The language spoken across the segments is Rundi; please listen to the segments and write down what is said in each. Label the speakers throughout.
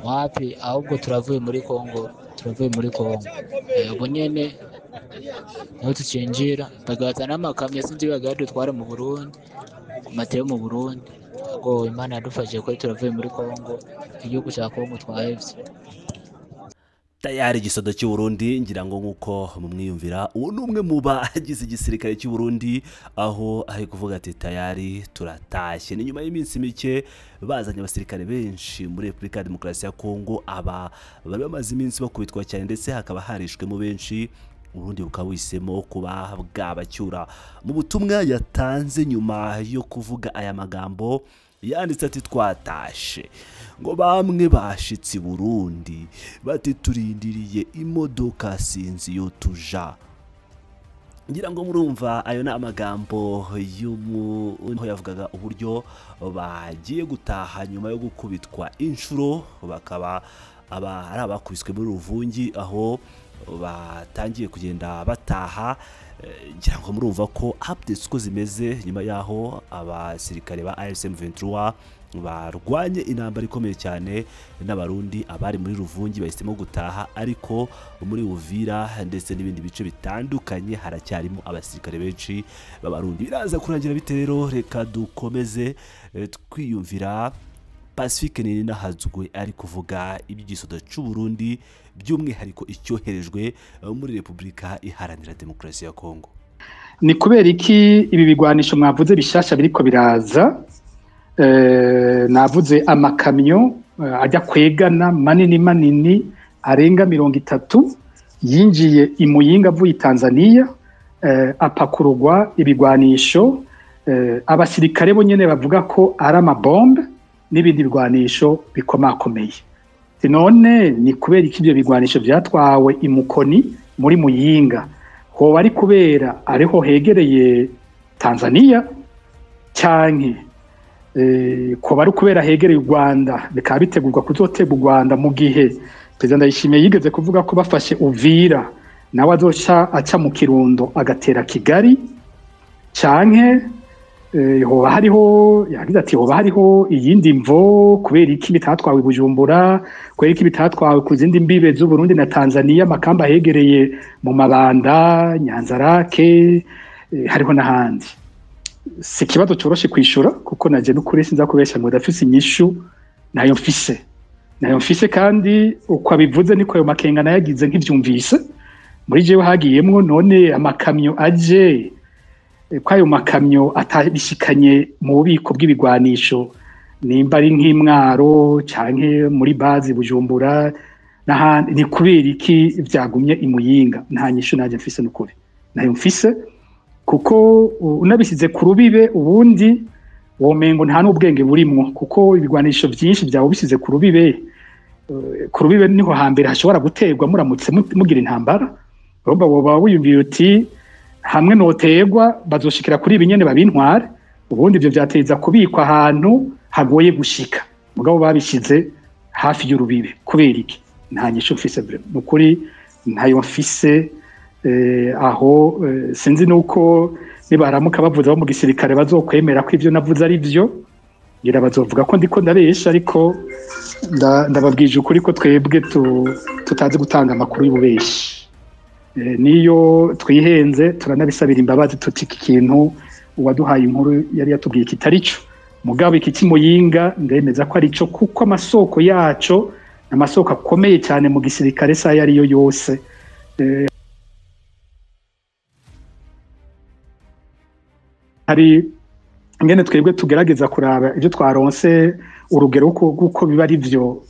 Speaker 1: Wapi, ahubwo turavuye muri Kongo, turavuye muri Kongo. Ubu nyene niho tucinjira, bagaza n'amakamyo, sinzi bagadutwara mu Burundi, ku mateo mu Burundi. Ubwo Imana yadufashije ko turavuye muri Kongo, igihugu cya Kongo twahevye.
Speaker 2: Tayari igisoda cy'u Burundi, ngira ngo nkuko mumwiyumvira, uwo ni umwe mu bagize igisirikare cy'u Burundi, aho ari kuvuga ati tayari turatashye. Ni nyuma y'iminsi mike bazanye abasirikare benshi muri Repubulika ya Demokarasi ya Kongo, aba bari bamaze iminsi bakubitwa cyane ndetse hakaba harishwemo benshi. Uburundi bukaba buhisemo kuba bwabacyura. Mu butumwa yatanze nyuma yo kuvuga aya magambo, yanditse ati twatashe, ngo bamwe bashitse i Burundi bati turindiriye imodoka sinzi yo tuja. Ngira ngo murumva ayo ni amagambo y'umuntu yavugaga uburyo bagiye gutaha nyuma yo gukubitwa inshuro, bakaba aba ari abakubiswe muri Ruvungi, aho batangiye kugenda bataha. Ngira ngo murumva ko updates uko zimeze nyuma yaho abasirikare ba AFC M23 barwanye intambara ikomeye cyane n'Abarundi. Abari muri Ruvungi bahisemo gutaha, ariko muri Uvira ndetse n'ibindi bice bitandukanye haracyarimo abasirikare benshi b'Abarundi. Biraza kurangira bite rero? Reka dukomeze twiyumvira Pacifique Nininahazwe ari kuvuga iby'igisoda cy'u Burundi, by'umwihariko icyoherejwe muri Repubulika Iharanira Demokarasi ya Kongo.
Speaker 3: Ni kubera iki ibi bigwanisho mwavuze bishasha biriko biraza? Navuze amakamyo ajya kwegana manini manini arenga 30 yinjiye i Muyinga avuye Tanzania, apakururwa ibigwanisho, abasirikare bo nyene bavuga ko ari amabombe n'ibindi bigwanisho bikomakomeye. None ni kubera iki ibyo bigwanisho byatwawe i Mukoni muri Muyinga? Hoba ari kubera ariho hegereye Tanzania, canke koba ari kubera hegereye u Rwanda, bikaba bitegurwa kuzoterwa u Rwanda, mu gihe Perezida Ndayishimiye yigeze kuvuga ko bafashe Uvira nawe azoca aca mu Kirundo agatera Kigali, canke hoba hariho, yagize ati hoba hariho iyindi mvo, kubera iki bitatwawe Bujumbura, kubera iki bitatwawe ku zindi mbibe z'u Burundi na Tanzania, makamba hegereye mu Mabanda, Nyanzarake, hariho n'ahandi. Si ikibazo coroshe kwishura, kuko naje n'ukuri sinza kubesha ngo ndafise inyishu, nayo mfise, nayo mfise. Kandi uko abivuze niko ayo makenga nayagize nk'ivyumvise muri jewe hagiyemwo. None amakamyo aje, ko ayo makamyo atabishikanye mu bubiko bw'ibigwanisho, nimba ari nk'imwaro canke muri bazi Bujumbura n'ahandi, ni kubera iki vyagumye i Muyinga? Nta nyishu naje mfise n'ukuri, nayo mfise, kuko unabisize ku rubibe ubundi womengo nta n'ubwenge burimwo, kuko ibigwanisho vyinshi vyawe bisize ku rubibe, ku rubibe niho hambere hashobora guterwa muramutse mugira intambara. Urumva woba wiyumviye uti hamwe noterwa bazoshikira kuri ibi nyene babintware, ubundi ivyo vyateza kubikwa ahantu hagoye gushika, mugabo babishize hafi y'urubibe kubera iki? Nta nyishu mfise vraiment, nukuri ntayo mfise. Aho sinzi nuko nibaramuka bavuze abo mu gisirikare bazokwemera ko ivyo navuze ari vyo, ngira bazovuga ko ndiko ndabesha, ariko ndababwije ukuri ko twebwe tutazi gutanga amakuru y'ububeshi. Niyo twihenze turanabisabira imbabazi, tuti iki kintu uwaduhaye inkuru yari yatubwiye kitari cyo. Mugabo iki cy'Imuyinga ndemeza ko ari cyo, kuko amasoko yaco amasoko akomeye cyane mu gisirikare sa yari yo yose. Hari ingene twebwe tugerageza kuraba ibyo twaronse, urugero rw'uko biba ari byo,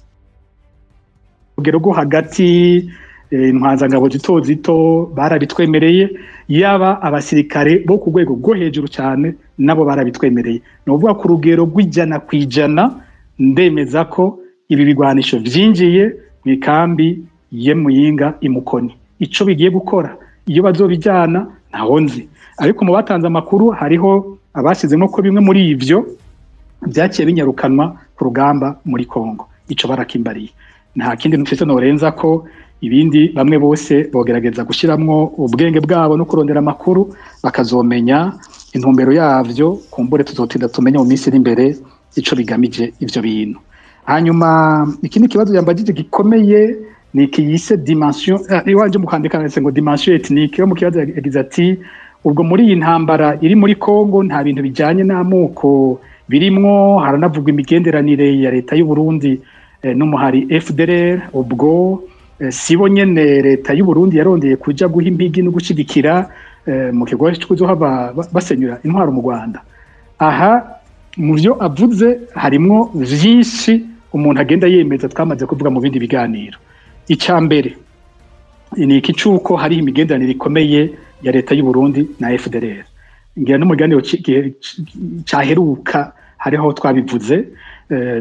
Speaker 3: urugero rwo hagati, intwazangabo zito zito barabitwemereye, yaba abasirikare bo ku rwego rwo hejuru cyane nabo barabitwemereye. Ni ukuvuga ku rugero rw'100%, ndemeza ko ibi bigwanisho vyinjiye mu ikambi ye Muyinga i Mukoni. Ico bigiye gukora iyo bazobijyana ntaho nzi, ariko mu batanze amakuru hariho abashizemo ko bimwe muri ivyo byaciye binyarukanwa ku rugamba muri Kongo. Ico barakimbariye, nta kindi mfise norenza ko ibindi bamwe bose bogerageza gushiramwo ubwenge bwabo no kurondera amakuru bakazomenya intumbero yavyo. Kumbure tuzotinda tumenye mu minsi iri imbere ico bigamije ivyo bintu. Hanyuma ikindi kibazo yambajije gikomeye ni iki yise dimension, iwanje mu kwandika nanditse ngo dimension ethnique. Yo mu kibazo yagize ati: "Ubwo muri iyi ntambara iri muri Kongo nta bintu bijyanye n'amoko birimwo? Haranavugwa imigenderanire ya leta y'u Burundi n'umuhari FDLR. Ubwo sibo nyene leta y'u Burundi yarondeye kuja guha impigi no gushigikira mu kigo cyo kuzohava basenyura intwaro mu Rwanda?" Aha mu byo avuze harimwo vyinshi umuntu agenda yemeza twamaze kuvuga mu bindi biganiro. Icya mbere ni iki cy'uko hari imigenderanire ikomeye ya leta y'u Burundi na FDLR. Ngira no mu kiganiro cyaheruka hariho twabivuze.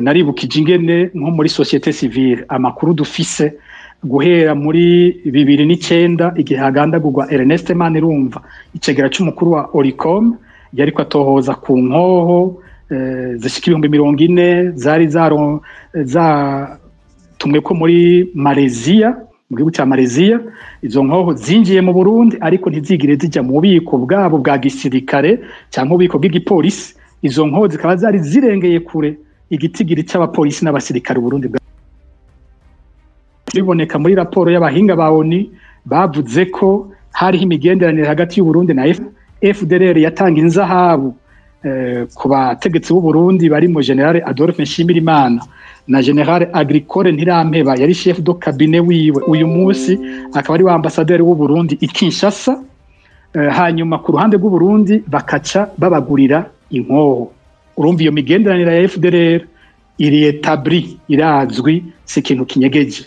Speaker 3: Naribukije ingene nko muri société civile amakuru dufise guhera muri 2009, igihe hagandagurwa Ernest Manirumva, icegera c'umukuru wa Oricom, yariko atohoza ku nkoho zishika 40,000 zari zatumwe ko muri Malaysia, mu gihugu cya Malaysia. Izo nkoho zinjiye mu Burundi ariko ntizigire zijya mu bubiko bwabo bwa gisirikare cyangwa ububiko bw'igipolisi. Izo nkoho zikaba zari zirengeye kure igitigiri c'abapolisi n'abasirikare Burundi bwa. Biboneka muri raporo y'abahinga ba ONU bavuze ko hariho imigenderanire hagati y'u Burundi na FDLR, yatanga inzahabu ku bategetsi b'u Burundi barimo General Adolphe Nshimirimana na General Agricole Ntirampeba, yari chef de cabinet wiwe, uyu munsi akaba ari wa ambassadeur w'u Burundi i Kinshasa. Hanyuma ku ruhande rw'u Burundi bakaca babagurira inkoho. Urumva iyo migenderanire ya FDLR iri établie, irazwi, si ikintu kinyegeje.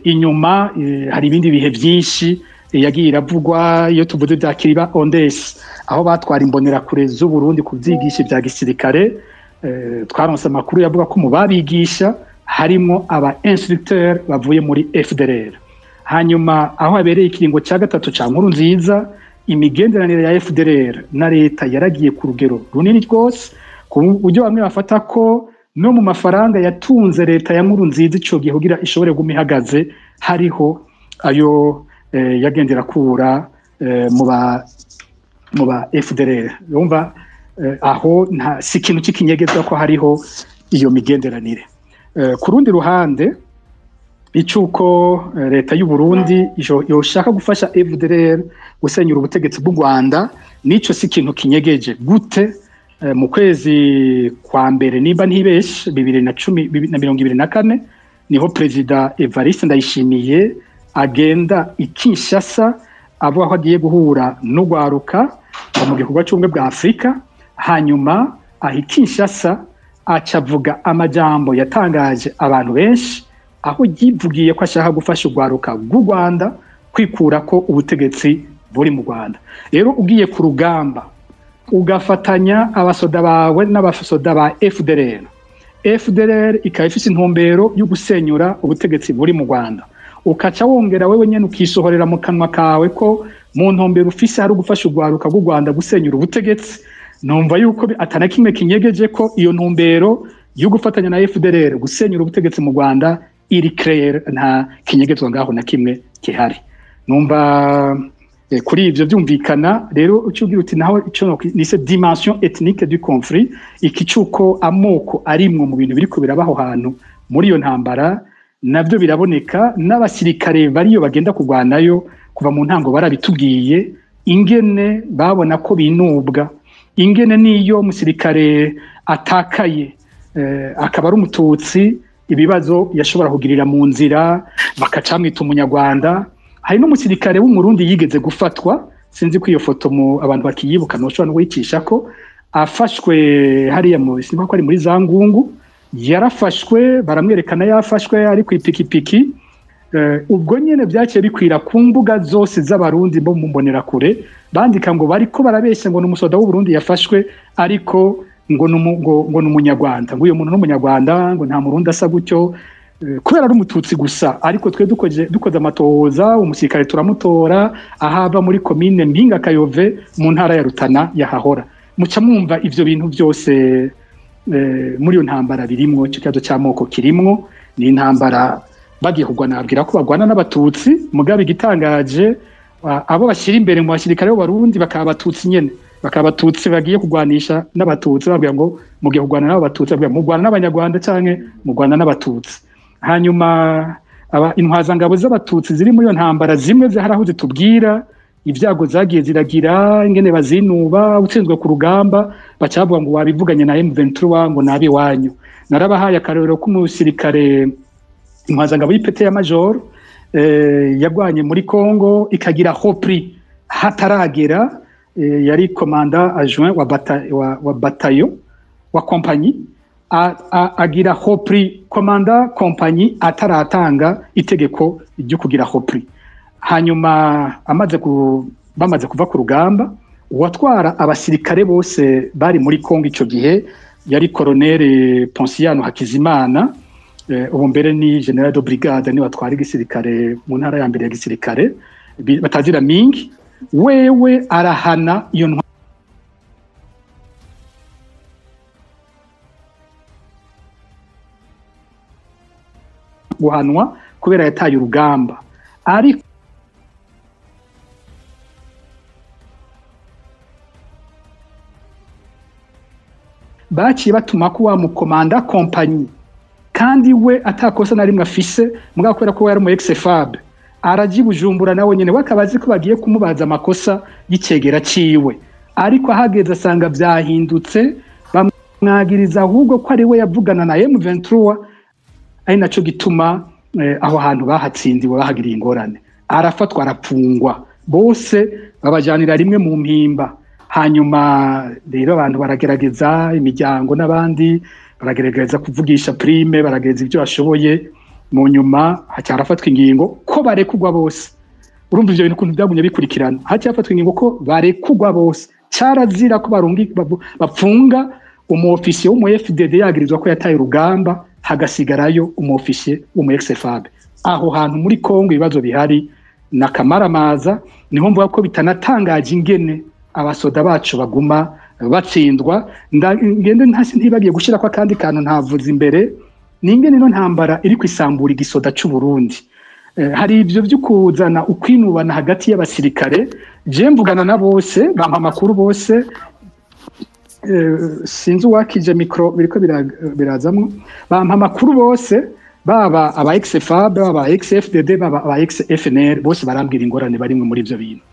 Speaker 3: Inyuma hari ibindi bihe byinshi yagiye iravugwa. Iyo tuvuze bya Kiriba Ondes, aho batwara imbonerakure z'u Burundi kubyigisha ibya gisirikare, twaronse amakuru yavuga ko mu babigisha harimo aba instructeur bavuye muri FDLR. Hanyuma aho habereye ikiringo cya gatatu ca Nkurunziza, imigenderanire ya FDLR na leta yaragiye ku rugero runini rwose, ku buryo bamwe bafata ko no mu mafaranga yatunze leta ya Nkurunziza ico gihe kugira ishobore guma ihagaze hariho ayo yagendera kura mu ba FDLR. Urumva aho nta si ikintu c'ikinyegezwa ko hariho iyo migenderanire. Ku rundi ruhande, icuko leta y'u Burundi yoshaka gufasha FDLR gusenyura ubutegetsi bw'u Rwanda, nico si ikintu kinyegeje. Gute? Mu kwezi kwa mbere, nimba ntibeshe, 2010, 2024, niho Perezida Evariste Ndayishimiye agenda i Kinshasa avuga ko agiye guhura n'urwaruka ngo mu gikorwa cy'ubumwe bwa Afurika. Hanyuma aho i Kinshasa aca avuga amajambo yatangaje abantu benshi, aho yivugiye ko ashaka gufasha urwaruka rw'u Rwanda kwikura ko ubutegetsi buri mu Rwanda. Rero ugiye ku rugamba ugafatanya abasoda bawe n'abasoda ba FDLR, FDLR ikaba ifise intumbero yo gusenyura ubutegetsi buri mu Rwanda, ukaca wongera wewe nyene ukisohorera mu kanwa kawe ko mu ntumbero ufise hari ugufasha urwaruka rw'u Rwanda gusenyura ubutegetsi, numva yuko atana kimwe kinyegeje ko iyo ntumbero yo gufatanya na FDLR gusenyura ubutegetsi mu Rwanda iri clair, nta kinyegezwa ngaho na kimwe gihari. Numva kuri ivyo byumvikana. Rero uco ugira uti naho ico nise dimension ethnique du conflit, iki cuko amoko arimwo mu bintu biriko birabaho hantu muri iyo ntambara, navyo biraboneka. N'abasirikare bariyo bagenda kurwanayo kuva mu ntango barabitubwiye ingene babona ko binubwa, ingene niyo umusirikare atakaye akaba ari umututsi, ibibazo yashobora kugirira mu nzira bakacamwita umunyarwanda. Hari n'umusirikare w'umurundi yigeze gufatwa, sinzi ko iyo foto mu abantu bakiyibuka, ntushobora no kuyicisha ko afashwe hariya mu, sinzi ko ari muri za Ngungu, yarafashwe baramwerekana yafashwe ari ku ipikipiki. Ubwo nyene byaciye bikwira ku mbuga zose z'abarundi bo mu mbonerakure, bandika ngo bariko barabeshya, ngo ni umusoda w'Uburundi yafashwe ariko ngo ni umunyarwanda, ngo uyu muntu ni umunyarwanda, ngo nta murundi asa gutyo, kubera ari umututsi gusa. Ariko twe dukoze amatohoza, umusirikare turamutora ahava muri komine Mpinga Kayove mu ntara ya Rutana yahahora. Muca mwumva ivyo bintu byose muri iyo ntambara birimwo, icyo kibazo cy'amoko kirimwo. Ni intambara bagiye kurwana, babwira ko bagwana n'abatutsi, mugabo igitangaje abo bashyira imbere mu basirikare b'Abarundi bakaba abatutsi nyene. Bakaba abatutsi bagiye kugwanisha n'abatutsi, babwira ngo mugiye kugwana n'abatutsi, babwira mugwana n'abanyarwanda canke mugwana n'abatutsi. Hanyuma aba intwazangabo z'abatutsi ziri muri iyo ntambara zimwe zaharaho zitubwira ibyago zagiye ziragira, ingene bazinuba utsinzwe ku rugamba, bacavuga ngo wabivuganye na M23 ngo nabi wanyu. Narabahaye akarorero k'umusirikare intwazangabo y'ipete ya major yagwanye muri Congo ikagira repris hataragera, yari commandant adjoint wa bataillon wa compagnie, agira repris commandant compagnie ataratanga itegeko ryo kugira repris. Hanyuma bamaze kuva ku rugamba, uwatwara abasirikare bose bari muri Congo ico gihe yari colonel Ponsiano Hakizimana, ubu mbere ni general de brigade, ni watwara igisirikare mu ntara ya mbere ya gisirikare batazira mingi. Wewe arahana iyo guhanwa kubera yataye urugamba. Ariko baciye batuma ko wa mukomanda compagnie, kandi we atakosa na rimwe afise, mugabo kubera ko yari mu ex-FAB araji Bujumbura nawe nyene wakabazi ko bagiye kumubaza amakosa y'icegera ciwe, ariko ahageze asanga vyahindutse, bamwagiriza ahubwo ko ari we yavugana na M23, ari naco gituma aho hantu bahatsindiwe bahagiriye ingorane. Arafatwa arapfungwa, bose babajanira rimwe mu mpimba. Hanyuma rero abantu baragerageza, imiryango n'abandi baragerageza kuvugisha prime, baragerageza ibyo bashoboye. Mu nyuma hacyarafatwa ingingo ko barekugwa bose. Urumva ivyo bintu ukuntu byagumye bikurikirana. Hacyarafatwa ingingo ko barekugwa bose. Cyarazira ko bapfunga umu officier w'umu FDD yagirizwa ko yataye urugamba, hagasigarayo umu officier w'umu ex-FAB. Aho hantu muri Kongo ibibazo bihari na kamaramaza, niho mvuga ko bitanatangaje ingene abasoda bacu baguma batsindwa. Ngende ntasi ntibagiye gushira kwa kandi kantu ntavuze imbere, ningene no ntambara iri kwisambura igisoda c'u Burundi. Hari ivyo byo kuzana ukwinubana hagati y'abasirikare. Je mvugana na bose, bampa amakuru bose, sinzi uwakije micro biriko birazamwo, bampa amakuru bose, baba aba ex-FAB, baba ex-FDD, baba aba ex-FNL, bose barambwira ingorane barimwe muri ivyo bintu.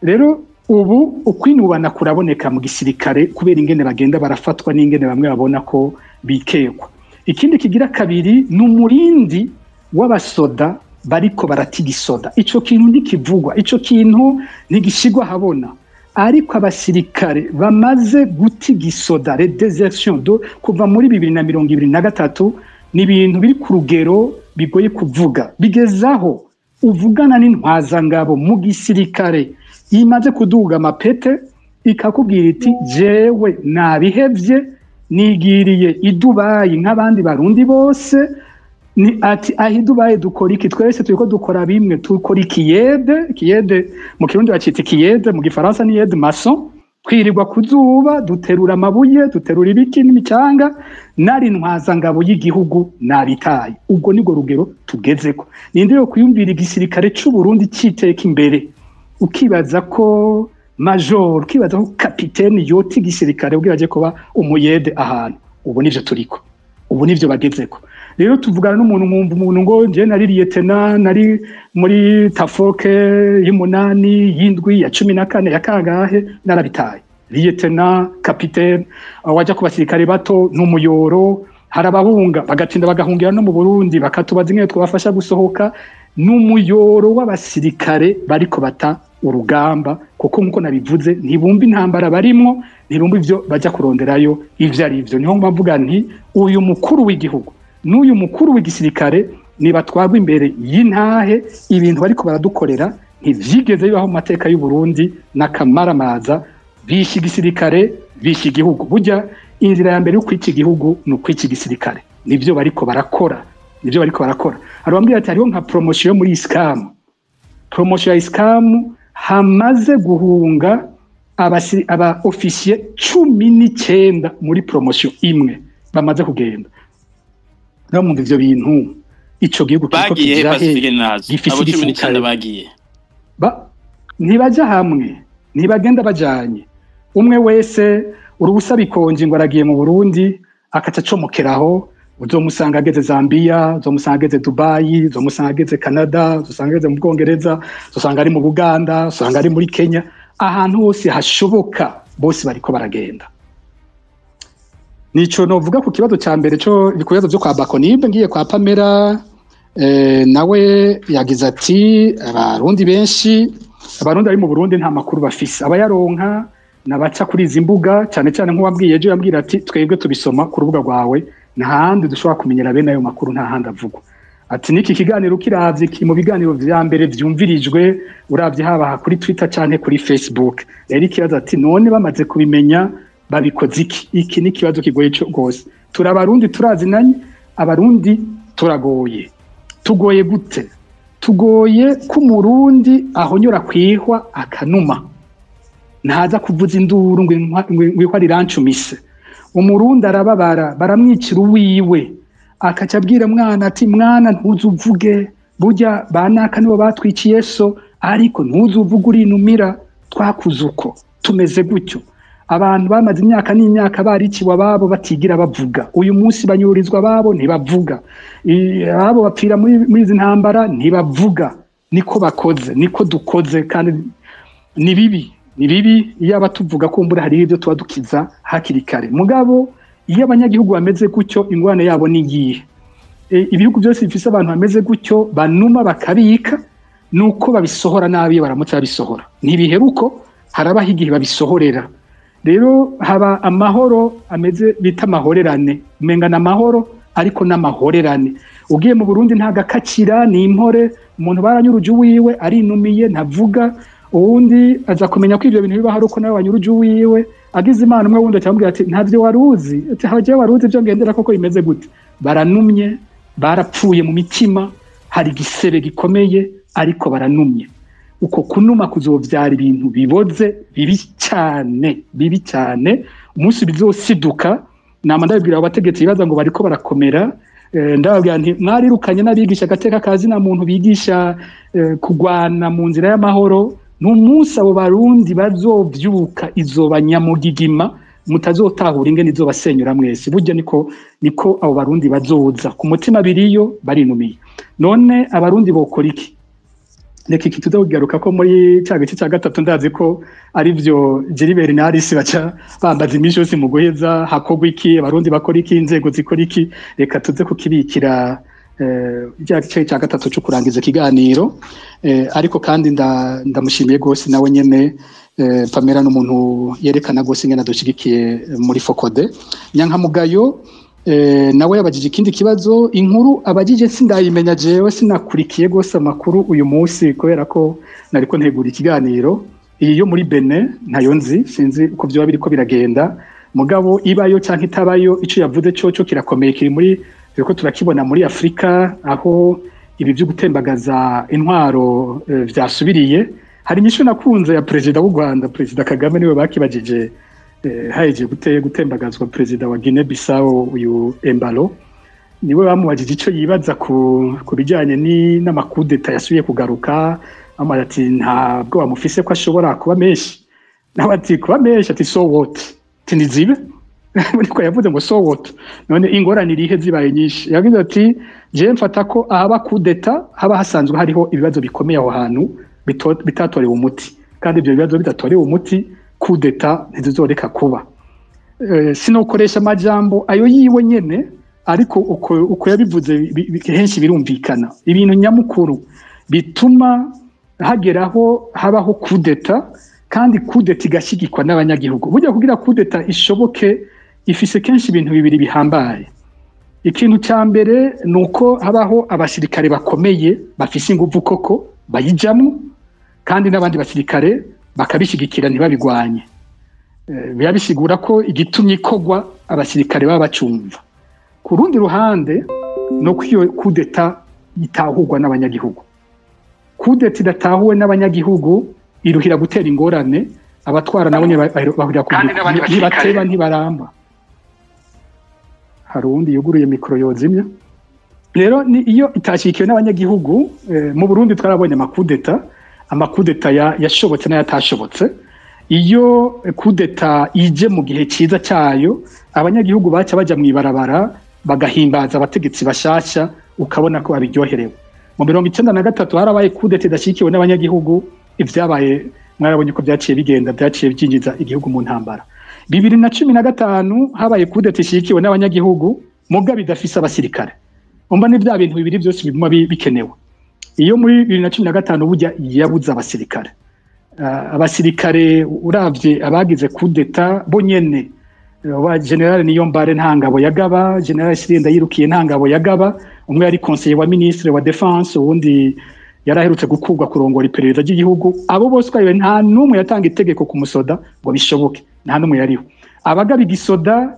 Speaker 3: Rero ubu ukwinubana kuraboneka mu gisirikare kubera ingene bagenda barafatwa n'ingene bamwe babona ko bikekwa. Ikindi kigira kabiri ni umurindi w'abasoda bariko baratigisoda. Ico kintu ntikivugwa, ico kintu ntigishigwa habona. Ariko abasirikare bamaze gutigisoda, les désertions do kuva muri 2023, ni ibintu biri ku rugero bigoye kuvuga. Bigezaho uvugana n'intwazangabo mu gisirikare imaze kuduga amapete, ikakubwira iti jewe nabihevye, nigiriye i Dubai nk'abandi barundi bose. Ni ati aho i Dubai dukora iki? Twese turiko dukora bimwe, dukora ikiyede. Ikiyede mu kirundi bacita ikiyede, mu gifaransa ni aide maçon. Twirirwa kuzuba, duterura amabuye, duterura ibiti n'imicanga, nari ntwazangabo y'igihugu nabitaye. Ubwo nibwo rugero tugezeko. Ninde yo kwiyumvira igisirikare c'u Burundi citeka imbere, ukibaza ko major, ukibaza ko kapiteni yota igisirikare ubwo yaje kuba umuyede ahantu. Ubu nivyo turiko, ubu nivyo bagezeko. Rero tuvugana n'umuntu nkumva umuntu ngo nje nari lieutenant, nari muri tafoke y'umunani, y'indwi, ya 14, ya kangahe, narabitaye. Lieutenant, capitaine, waja ku basirikare bato n'umuyoro, harabahunga bagatinda bagahungira no mu Burundi, bakatubaza ingene twabafasha gusohoka. N'umuyoro w'abasirikare bariko bata urugamba, kuko nkuko nabivuze ntibumva intambara barimwo, ntibumva ivyo baja kuronderayo ivyo ari ivyo. Niho mbavuga nti uyu mukuru w'igihugu n'uyu mukuru w'igisirikare nibatwagwa imbere y'intahe, ibintu bariko baradukorera ntivyigeze bibaho mu mateka y'u Burundi n'akamaramaza. Bishe igisirikare, bishe igihugu. Burya inzira ya mbere yo kwica igihugu ni ukwica igisirikare. Nivyo bariko barakora, nivyo bariko barakora. Hari bambwira ati hariho nka promotion muri ISCAM, promotion ya ISCAM hamaze guhunga aba officier 19 muri promotion imwe bamaze kugenda. No mwumva ivyo bintu, ico gihugu kiriko
Speaker 4: kija he? Gifise igisirikare bagiye
Speaker 3: ntibaja hamwe, ntibagenda bajanye. Umwe wese urubusa bikonje ngo aragiye mu Burundi, akaca acomokeraho. Uzomusanga ageze Zambia, uzomusanga ageze Dubai, uzomusanga ageze Canada, uzosanga ageze mu Bwongereza, uzosanga ari mu Buganda, uzosanga ari muri Kenya. Ahantu hose hashoboka bose bariko baragenda. Nico novuga ku kibazo ca mbere co ku bibazo vyo kwa Bakonibe. Ngiye kwa Pamela, nawe yagize ati abarundi benshi, abarundi bari mu Burundi nta makuru bafise, abayaronka nabaca kuri izi mbuga cyane cyane. Nk'uwabwiye ejo yambwira ati twebwe tubisoma ku rubuga rwawe, ntahandi dushobora kumenyera bene ayo makuru, nta handi avugwa. Ati niki kiganiro kiravye kiri mu biganiro vya mbere vyumvirijwe, uravye haba kuri Twitter canke kuri Facebook. Rero ikibazo ati none bamaze kubimenya babikoze iki? Iki ni ikibazo kigoye rwose. Turi abarundi, turazinanye. Abarundi turagoye. Tugoye gute? Tugoye ko umurundi ahonyora kwihwa akanuma, ntaza kuvuza induru ngo ihwa rirancumise. Umurundi arababara, baramwicira uwiwe, akaca abwira mwana ati mwana, ntuzuvuge, burya banaka nibo batwiciye so, ariko ntuzuvuge, urinumira. Twakuze uko, tumeze gutyo. Abantu bamaze imyaka n'imyaka bariciwe ababo batigira bavuga. Uyu munsi banyurizwa ababo ntibavuga, ababo bapfira muri izi ntambara ntibavuga. Niko bakoze, niko dukoze, kandi ni bibi, ni bibi. Iyo abatuvuga kumbura hariho ibyo tuba dukiza hakiri kare. Mugabo iyo abanyagihugu bameze gutyo, ingorane yabo ni iyihe? Ibihugu byose bifise abantu bameze gutyo banuma bakabika, nuko babisohora nabi. Iyo baramutse babisohora ntibiheruko, harabaho igihe babisohorera. Rero haba amahoro ameze bita amahorerane, umenga ni amahoro ariko n'amahorerane. Ugiye mu Burundi nta gakakira, ni impore. Umuntu baranyuruje uwiwe arinumiye, ntavuga. Uwundi aza kumenya ko ibyo bintu bibaho ari uko nawe wanyuruje uwiwe. Agize Imana umwe wundi acamubwira ati ntavyo wari uzi, ati hagiye wari uzi ibyo ngendera koko bimeze gute. Baranumye, barapfuye mu mitima, hari igisebe gikomeye, ariko baranumye. Uko kunuma kuzovyara ibintu biboze bibi cyane, bibi cyane. Umunsi bizosiduka, nama ndabibwira abo bategetsi bibaza ngo bariko barakomera, ndababwira nti mwarirukanye n'abigisha agateka kazi na muntu bigisha kugwana mu nzira y'amahoro. N'umunsi abo barundi bazovyuka izoba nyamugigima, mutazotahura ingene izobasenyura mwese. Burya niko abo barundi bazoza ku mutima biriyo, barinumiye. None abarundi bokora iki? Reka iki tuzakugaruka ko muri cya gice cya gatatu. Ndazi ko ari byo Gilbert na Alice baca bambaza iminsi yose mu guheza: hakorwa iki, abarundi bakora iki, inzego zikora iki? Reka tuze kukibikira cya gice cya gatatu cyo kurangiza ikiganiro. Ariko kandi ndamushimiye rwose nawe nyene. Pamela n'umuntu yerekana rwose ingene adushigikiye muri FOCODE. Nyankamugayo nawe yabajije ikindi kibazo. Inkuru abajije sindayimenya jewe, sinakurikiye rwose amakuru uyu munsi kubera ko nariko ntegura ikiganiro. Iyi yo muri Benin ntayo nzi, sinzi uko vyoba biriko biragenda. Mugabo ibayo canke itabayo, ico yavuze coco kirakomeye, kiri muri turiko turakibona muri Afrika, aho ibi vyo gutembagaza intwaro vyasubiriye. Hari inyishu nakunze ya perezida w'u Rwanda, Perezida Kagame, niwe bakibajije hahejeje gutembagazwa perezida wa Guinea Bissau uyu Embalo. Niwe bamubajije ico yibaza ku bijanye n'amakudeta yasubiye kugaruka. Amara ati ntabwo bamufise ko ashobora kuba menshi. Nawe ati kuba menshi, ati so what, ati nizibe. Niko yavuze ngo so what, none ingorane irihe zibaye nyinshi? Yagize ati je mfata ko ahaba kudeta haba hasanzwe hariho ibibazo bikomeye aho hantu bitatorewe umuti, kandi ibyo bibazo bidatorewe umuti kudeta ntizizoreka kuba. Sinokoresha amajambo ayo yiwe nyene, ariko uko yabivuze henshi birumvikana. Ibintu nyamukuru bituma hageraho habaho kudeta kandi kudeta igashigikwa n'abanyagihugu, burya kugira kudeta ishoboke ifise kenshi ibintu bibiri bihambaye. Ikintu cya mbere ni uko habaho abasirikare bakomeye bafise inguvu koko bayijamwo, kandi n'abandi basirikare bakabishigikira ntibabigwanye. Biba bisigura ko igitumye ikorwa abasirikare baba bacumva. Ku rundi ruhande ni uko iyo kudeta itahurwa n'abanyagihugu. Kudeta idatahuwe n'abanyagihugu iruhira gutera ingorane abatwara, nabo nyene bahurira ku ntibateba, ntibaramba. Hari uwundi yuguruye mikoro yozimya. Rero ni iyo itashikiwe n'abanyagihugu. Mu Burundi twarabonye amakudeta yashobotse n'ayatashobotse. Iyo kudeta ije mu gihe cyiza cyayo, abanyagihugu baca bajya mu ibarabara bagahimbaza abategetsi bashasha, ukabona ko babiryoherewe. Mu 93 harabaye kudeta idashyigikiwe n'abanyagihugu, ibyabaye mwarabonye ko byaciye bigenda, byaciye byinjiza igihugu mu ntambara. 2015 habaye kudeta ishyigikiwe n'abanyagihugu muga bidafise abasirikare. Umva, ni bya bintu bibiri byose biguma bikenewe. Iyo muri 2015 burya yabuze abasirikare. Abasirikare uravye abagize kudeta bo nyene, wa General Niyombare nta ngabo yagaba, General Cyprien Ndayirukiye nta ngabo yagaba. Umwe yari conseiller wa ministre wa défense, uwundi yaraherutse gukurwa kurongora iperereza ry'igihugu. Abo bose uko ari nta n'umwe yatanga itegeko ku musoda ngo bishoboke, nta n'umwe yariho. Abagaba igisoda,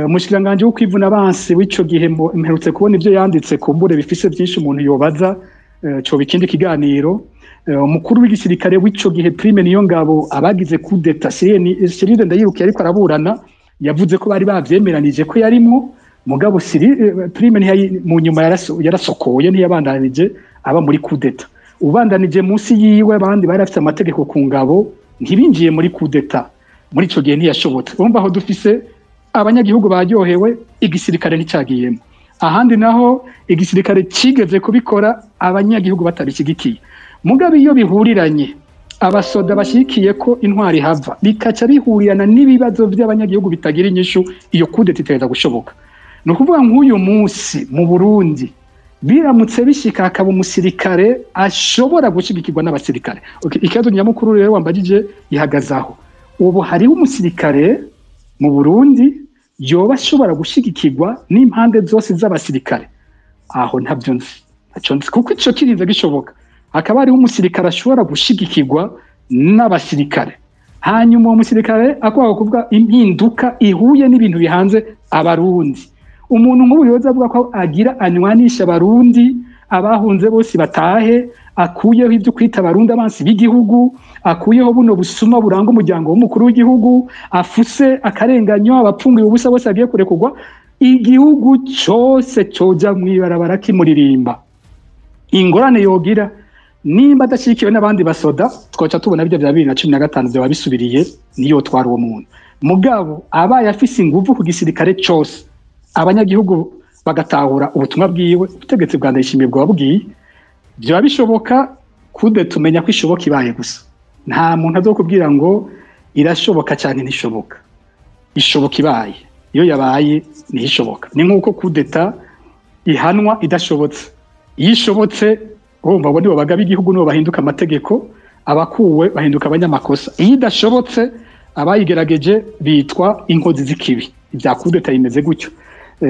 Speaker 3: umushikiranganji wo kwivuna abansi w'ico gihe, mperutse kubona ivyo yanditse, kumbure bifise byinshi umuntu yobaza, coba ikindi kiganiro. Umukuru w'igisirikare w'ico gihe, Prime Niyongabo, abagize kudeta, Cyril Ndayirukiye ariko araburana, yavuze ko bari bavyemeranije ko yarimwo. Mugabo Prime mu nyuma yarasokoye, ntiyabandanije aba muri kudeta. Ubandanije munsi yiwe, abandi bari bafite amategeko ku ngabo ntibinjiye muri kudeta muri ico gihe, ntiyashobotse. Urumva aho dufise abanyagihugu baryohewe, igisirikare nticyagiyemo. Ahandi naho igisirikare kigeze kubikora abanyagihugu batabishyigikiye. Mugabo iyo bihuriranye, abasoda bashyigikiye ko intwari hava, bikaca bihurirana n'ibibazo by'abanyagihugu bitagira inyishu, iyo kudeta iteza gushoboka. Ni ukuvuga nk'uyu munsi mu Burundi biramutse bishika hakaba umusirikare ashobora gushyigikirwa n'abasirikare. Okay, ikibazo nyamukuru rero wambagije ihagaze aho. Ubu hariho umusirikare mu Burundi yoba ashobora gushyigikirwa n'impande zose z'abasirikare? Aho ntabyo nzi, ntacyo nzi, kuko ico kirinze gishoboka hakaba hariho umusirikare ashobora gushigikirwa n'abasirikare, hanyuma uwo musirikare akwaga kuvuga impinduka ihuye n'ibintu bihanze Abarundi, umuntu nk'ubu yoza avuga ko agira anywanisha Abarundi, abahunze bose batahe, akuyeho ibyo kwita Abarundi abansi b'igihugu, akuyeho buno busuma buranga umuryango w'umukuru w'igihugu, afuse akarenganyo, abapfungiwe ubusa bose agiye kurekurwa, igihugu cyose coja mw'ibarabara kimuririmba. Ingorane yogira, nimba adashyigikiwe n'abandi basoda, twaca tubona bijya bya 2015 byaba bisubiriye, niyo twara uwo muntu. Mugabo abaye afise inguvu ku gisirikare cose, abanyagihugu bagatahura ubutumwa bwiwe, ubutegetsi bwa Ndayishimiye bwaba bwiye, byaba bishoboka. Kude tumenya ko ishoboka ibaye gusa. Nta muntu azokubwira ngo irashoboka cyane, ntishoboka. Ishoboka ibaye. Iyo yabaye ntishoboka. Ni nk'uko kudeta ihanwa idashobotse. Iyo ishobotse, urumva abo nibo bagaba igihugu, nibo bahinduka amategeko, abakuwe bahinduka abanyamakosa. Iyo idashobotse, abayigerageje bitwa inkozi z'ikibi. Ibya kudeta bimeze gutyo.